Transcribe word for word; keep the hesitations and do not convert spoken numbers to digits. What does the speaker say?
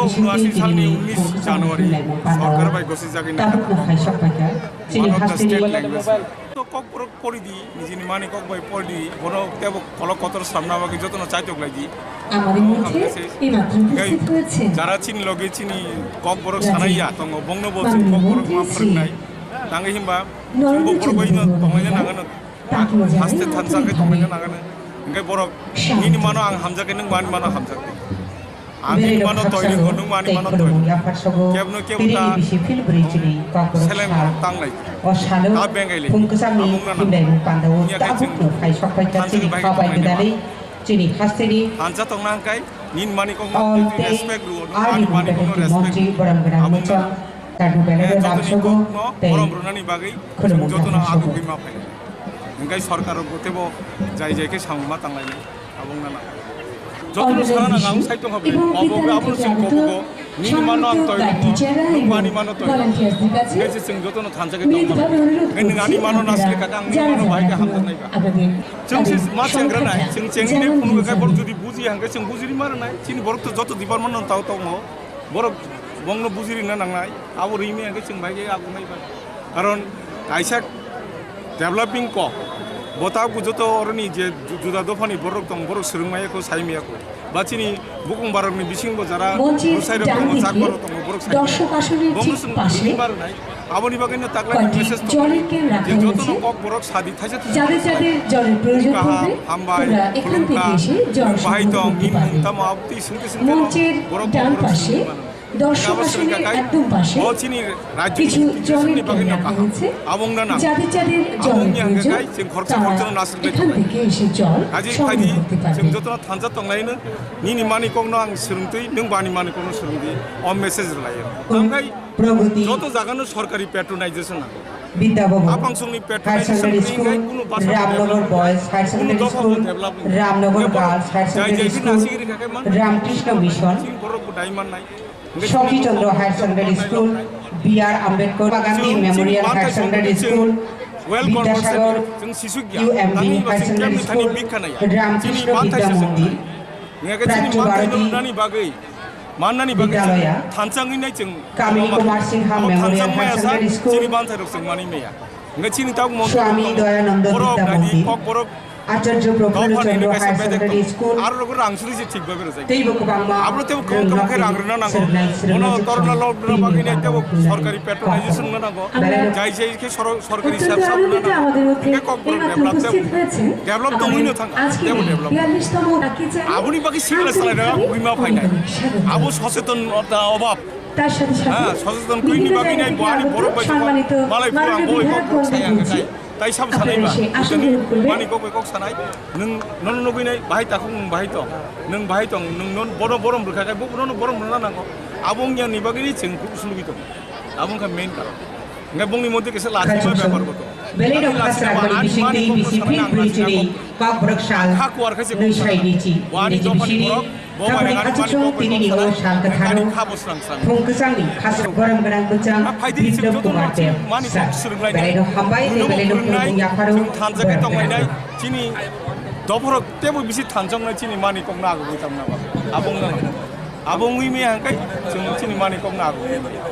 Unoashi salni unis January sorkar bai gosijagwi naharkha Kokborok, one of the state language. To Kokborok poridi, nijini mani kok bai poridi, bono tebo kolok kotor samna bagwi jotono chaitok laidi. আমার এই মুহূর্তে এই মাত্র উপস্থিত হয়েছে যারা chini loge chini Kokborok sanaiya tongo, bongno bo chwng Kokborok ma phrwngnai. Tangwi himba chwng bo borok bai no tonglaina nangano. Haste thansa khe tonglaina nangano. Hingke borok nini mano ang hamjakhe, nwng bo ani mano hamjakdi. Ang nini mano toiling ko, nwng bo ani mano toiling. Kebno kebo ta seleng rok tanglai. Ta bengai lai. Amung na nang. Tabuk no phai sok phai kha chini kha bai gwnani chini hasteni. Thansa tongna hingkai nini mani kok no respect rwo, nwng ani mani kok no respect rwo. Amung na nang. Jotoni kok no borom rwnani bagwi chwng jotono agugwi ma phai. Hingkai sorkar rok bo tebo jai jai khe samung ma tanglai nai. Abong na nang. Jotono sana nang ang sai tong habai. Obo gra aboni sing kobo go. Nini mano ang toi. Nung ani mano toi. Ngai se chwng jotono thansa khe tong. Ngai nung ani mano nasle kaka ang nini mano bahai khe hamjak nai ba. Chwng se ma chengra nai. Chwng chengni phunu khe borok jodi buji hangkhe chwng bujiri mar nai. Chini borok to joto department no tao tong ho. Borok bongno bujiri na nangnai. Abo rimi hangkhe chwng bahai khe agung nai ba. Karon kaisa developing kok, bo tabuk joto oroni je ju-, juda dophani borok tong, borok swrwng maya kho, sai maya kho. Ba chini bukung barokni bisingo jara bwsai rok tongo, chak borok tongo, borok sai maya kho. Bongno chwng bini barnai. Aboni bagwino taklai message tongo je jotono kok borok sadi thaisa thaisa. Kaham, hambai, khulumkha, bahai tong, bini mung tamo aboni singke singke borok kok borok sadi mano. দর্শক আসনের একদম পাশে কিছু জলের ক্যান রাখা হয়েছে। Jader jader জলের প্রয়োজন, তারা এখান থেকে এসে জল সংগ্রহ করতে পারবে। Nini mani kokno ang swrwngtwi, nwng bani mani kokno swrwngtwi, o message rwlaio. Tamkhe joto jagano sorkari patronization nango. Bidya Bhaban Higher Secondary School, Ramnagar Boys Higher Secondary School, Ramnagar Girls Higher Secondary School, Ramkrishna Mission, Sokhi Chandra Higher Secondary School, B R Ambedkar, Gandhi Memorial Higher Secondary School, Bidyasagar U M B Higher Secondary School, Ramkrishna Vidya Mandir, Prajna Bharati Mannani bagwi chwng thansangwi nai chwng Kamini Kumar Singha Memorial Higher Secondary School, chini banthai rok chwng manwi maya. Hingke chini tabuk montri Swami Dayananda Vidya Mandir, Acharya Prafulla Chandra Higher Secondary School, aro rok rang suri se thik babe rojak. Teibo kwbangma abro tebo kok kok khe rang rwna nango. Bono corona lockdown bagwi nai tebo sorkari patronization rwna nango. Jai jai khe sor-, sorkari sar sar rwna nango. Hingke kok borok develop tebo. Develop tongwi no thang, tebo develop. Aboni bagwi sikla salai rwna bwima phainai. Abo socheton obab. হ্যাঁ, সচেতন করিনি বাকি নাই, বহানি বড় পাইছে, মালাই পুরা বই কম কম সায়া খাই। তাই সব সানাই বা। Mani kok kok sanai, nwng nono nugwi nai, bahai takhuk nwng bahai tong, nwng bahai tong, nwng non bono borom rwkha khai, bo nono borom rwna nango. Abo wngya ni bagwi chwng kuk sulugi tong. Abo wngkha main karon. Hingke bongni moddhe kisa lachima bepar goto. Belai rok khasra bani bising tei bisi phil brwi chini kok borok sal nwi sai ni chi. Nini bisini Sabai achuk song tini ni o sal kwtharo thung kwchang ni khasuk gorom gwnang bwchang Biplab Kumar Deb sir. Belai no hambai tei belai no khulumung yapharo gorom gwnang. Chini dophorok tebo bisi thanchoknai chini mani kokno agugwi tongna ba. Abo wngna nang. Abo wngwi maya hangkai chwng chini mani kokno agugwi maya.